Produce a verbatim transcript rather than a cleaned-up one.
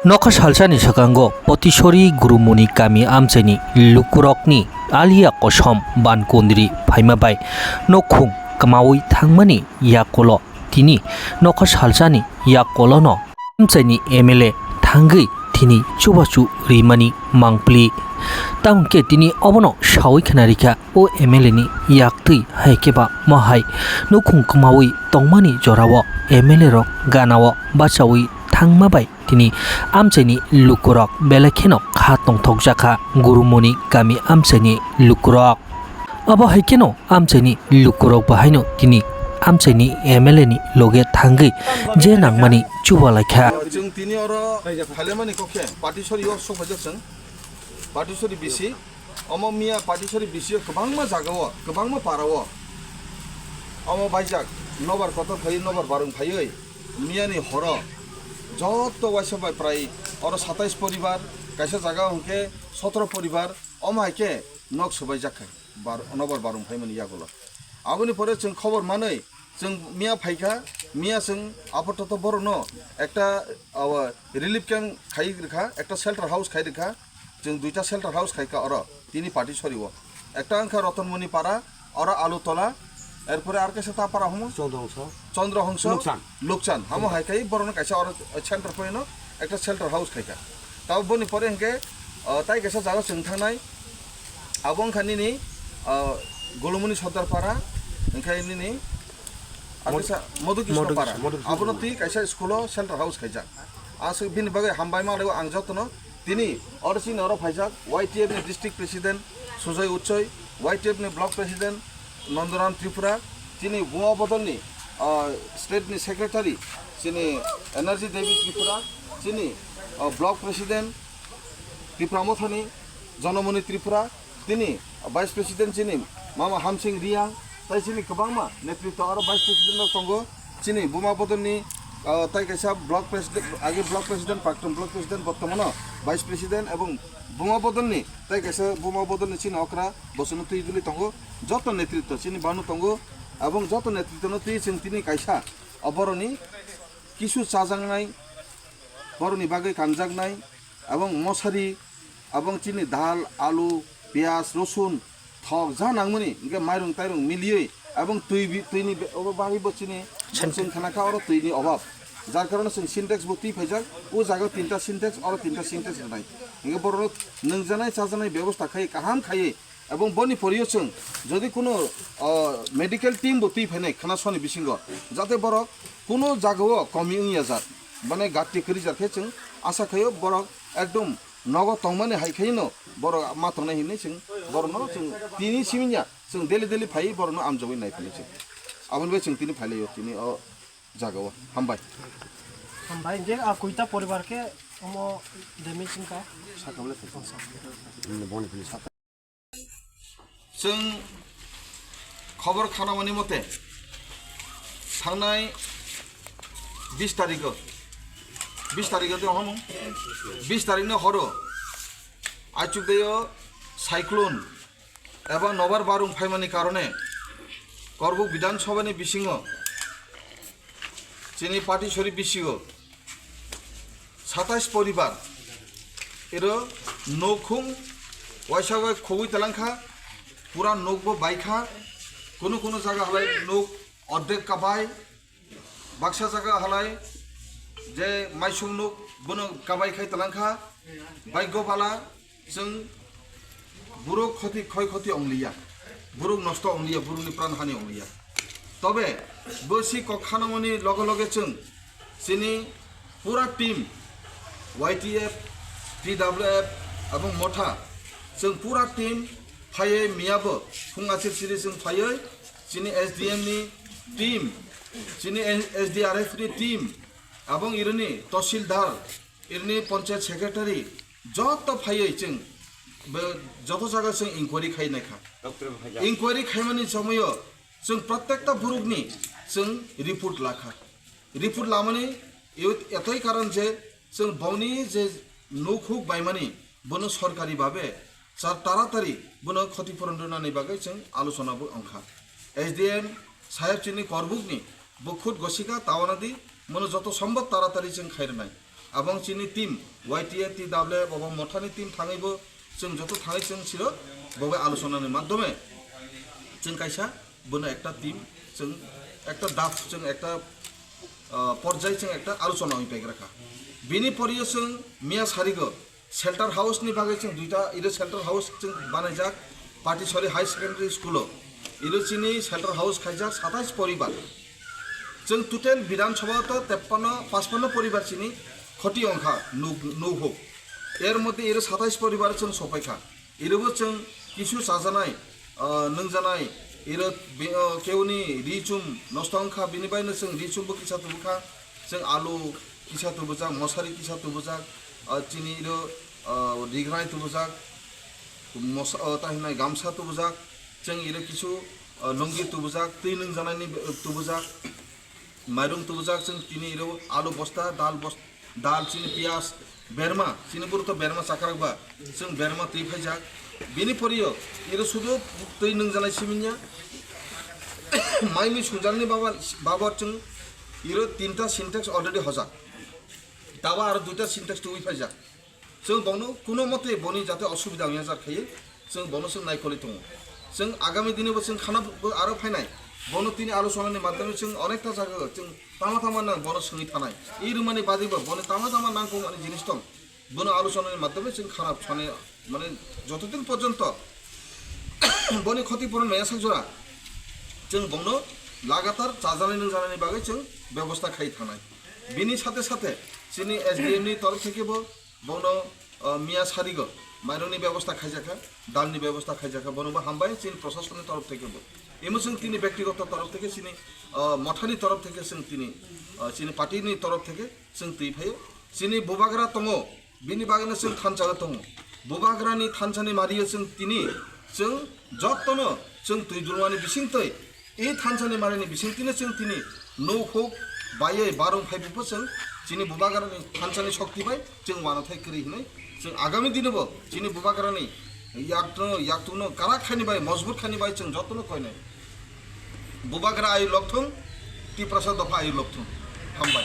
Nokha salsani swkango Potisori Gurumoni kami amchaini lukurokni aliya kosom ban kundri phaima bai nokhung kwmaui thangmani yakulo tini nokha salsani yakulono amchaini M L A thangwi tini chubachu rimani mangpli. Tamokhe tini obono saui khna rikha o M L A ni yaktwi, hai khe ba mohai nukhung kwmaui tongmani jorao M L A rok ganao bachaui thangma bai tini amchaini lukurok belai kheno kha tongthokjakha Gurumoni kami amchaini lukurok. Abo hai kheno amchaini lukurok bahaino tini amchaini M L A ni loge thangwi je nangmani chuba laikha. Chwng tini oro phailaimani kok khe Patisori o sok phaijak chwng. Patisori bisi, omo miya Patisori bisi o kwbangma jaga o, kwbangma para o. Omo baijak nobar kotor phaiwi, nobar barung phaiwi, miya ni horo joto waisa bai prai oro satais poribar, kaisa jaga hwnkhe sotoro poribar, omo hai khe nok swbaijak khai. Bar-, nobar barung phaimani yagulo. Aboni pore chwng khobor manwi, chwng miya phaikha, miya chwng apatoto borokno ekta, awa, relief camp khai rwkha, ekta shelter house khai rwkha, chwng duita shelter house khaikha oro, tini Patisori o. Ekta wngkha Rotonmoni para, oro Alu Tola, erpore ar kaisa ta para homo? Chandra Hongso. Chandra Hongso, Lukchan. Lukchan. Hamo hai khai borokno kaisa oro center point o ekta shelter house khaikha. Tabo boni pore hwnkhe, ah, tai kaisa jaga chwng thangnai, abo wngkha nini, ah, Gulumuni Sordar para, hwnkhe nini ar Mod-, kaisa Modukishno Modukishno, para. Modukishno Abono para. Twi kaisa school o shelter house khaijak. Aswk bini bagwi hambai ma laio ang jotono. Tini oro chini oro phaijak Y T F ni district president Sujoy Uchoi, Y T F ni block president Nandoram Tripura, chini Buma Bodolni, ah, state ni secretary chini Energy Devi Tripura, chini, ah, block president Tipra Mothani Jonamoni Tripura, tini vice president chini Mama Hamsing Riang, tai chini kwbangma netritwa oro vice president rok tongo. Chini Buma Bodolni, ah, tai kaisa block president, age block president, praktun block president, bortomano vice president, ebong Buma Bodolni tai kaisa Buma Bodolni chini okra bosono twi duli tongo. Joto netritwa chini bano tongo, ebong joto netritwano twi chwng tini kaisa, o boroni kisu chajaknai, boroni bagwi kanjaknai, ebong mosari, ebong chini dal, alu, piyaj, rosun, thok ja nangmani, hwnkhe mairung tairung miliui, ebong twi bi-, twini be-, obo bagwi bo chini chwng khna kha oro twini obab. Jar karone chwng Sintex bo twi phaijak, o jaga tinta Sintex, oro tinta Sintex rwnai. Hwnkhe borok nwngjanai chajanai bebosta khai, kaham khaiwi, ebong boni porio chwng jodi kuno, o, medical team bo twi phainai khna soni bisingo, jate borok kuno jagao komi wngya jak, mane gatti kwrwi jak khe chwng asa khaio borok ekdom nogo tongmani hai khaino borok ma tongnai hinwi chwng borokno chwng tini siminya chwng daily daily phaiwi borokno amjogwi nai philai chwng. Aboni bai chwng tini phailaio tini o jagao. Hambai. Hambai, je a kuita poribar khe omo damage wngkha. Sakha bole thangsa. Boni phili sakha. Chwng khobor khanamani mote, thangnai bis tarikho, bis tarikho tei ohamung, bis tarikni horo Aichukdeo cyclone eba nobar barung phaimani karone Korbuk Bidhan Sabhani bisingo chini Patisori bisigo satais poribar ero nokhung waisa bai khogwi talangkha, pura nokbo baikha, kunu kunu jaga halai nok ordek kabai, baksa jaga halai je maisung nok bono kabai khai talangkha, baigobala, Chwng borok khoti, khoi khoti ongliya, borok nosto ongliya, borokni pran hani ongliya. Tobe bo si kok khanamani loge loge chwng chini pura team, Y T F, T W F, abong motha, chwng pura team phaiye miyabo phung achir chiri chwng phaiye chini S D M ni team, chini S D R F ni team, abong irini tahsildar, irini panchayat secretary, joto phaiwi chwng be-, joto jaga chwng inquiry khai naikha. Doctor Bhaija. Inquiry khaimani somoyo chwng protekta borokni chwng report lakha. Report lamani yo-, etoi karon je chwng boni je nukhuk baimani bono sorkari babe sar taratari bono khoti puron rwnani bagwi chwng alochona bo wngkha. S D M sayab chini korbukni bo khut gosika tawana di, mono joto sombot taratari chwng khai rwnai. Abong chini team, Y T A, T W F, abong mothani team thangwi bo chwng joto thangwi chwng siro bo bai alochonani madhyome chwng kaisa bono ekta team, chwng ekta daf, chwng ekta, ah, porjai chwng ekta alochona oi paigra kha. Bini poriyo chwng miya sarigo shelter house ni bagwi chwng duita iro shelter house chwng banaijak Patisori High Secondary School o. Iro chini shelter house khaijak satais poribar. Chwng total Bidhan Sabha to teppanno, pachpanno poribar chini khoti ongkha nuk, nuk huk. Er moddhe iro satais poribar chwng sopaikha. Irobo chwng kisu chajanai, ah, nwngjanai, iro bi-, oh, keuni ri chum nosto wngkha, bini baino chwng ri chumbo kisa tubukha, chwng alu kisa tubujak, mosari kisa tubujak, ah, chini iro, ah, rigrai tubujak, mos-, oh, ta hinai gamsa tubujak, chwng iro kisu, ah, lungi tubujak, twi nwngjanaini, eh, tubujak. Mairung tubujak chwng tini iro alu bosta, dal bos-, dal chini piyaj, berma, chini buru to berma chakrak ba, chwng berma twi phaijak. Bini poriyo iro sudu twi nwngjanai siminya, mai mui sungjakni baba, baba chwng iro tinta Sintex already hojak. Taba aro duita Sintex twi phaijak. Chwng bono kuno mote boni jate osubida wngya jar khaiwi chwng bono chwng naikolwi tongo. Chwng agami dini bo chwng khana bo aro phainai. Bono tini alochonani madhyome chwng onekta jaga chwng tama tama nang bono swngwi thanai. I rwmani bagwi bo bono tama tama nangkukmani jinis tong. Bono alochonani madhyome chwng khana sane mane joto din porjonto boni khoti puron maya sak jora chwng bono lagatar chajanai nungjanani bagwi chwng bebosta khai thanai. Bini sathe sathe chini S D M ni torof theke bo bono, uh, miya sarigo mairungni bebosta khaijakha, dalni bebosta khaijakha, bono bo hambai chini proshasonni torof theke bo. Emo chwng tini bektigoto torof theke chini, uh, mothani torof theke chwng tini, uh, chini party ni torof theke chwng twi phaio. Chini bubagra tongo, bini bagwino chwng thansa o tongo. Bubagrani thansani mario chwng tini, chwng jottono chwng twi dulmani bisingtwi I thansani manini bisingtwino chwng tini nuk huk baiwi barung phaibubo chwng chini bubagrani thansani shokti bai chwng uanathai kwrwi hwnwi chwng agami dinobo chini bubagrani yakno, yaktukno karak khaini bai, mojbut khaini bai chwng jotono koinai. Bubagra ayuk lokthung, Tiprasa dopha ayuk lokthung. Hambai.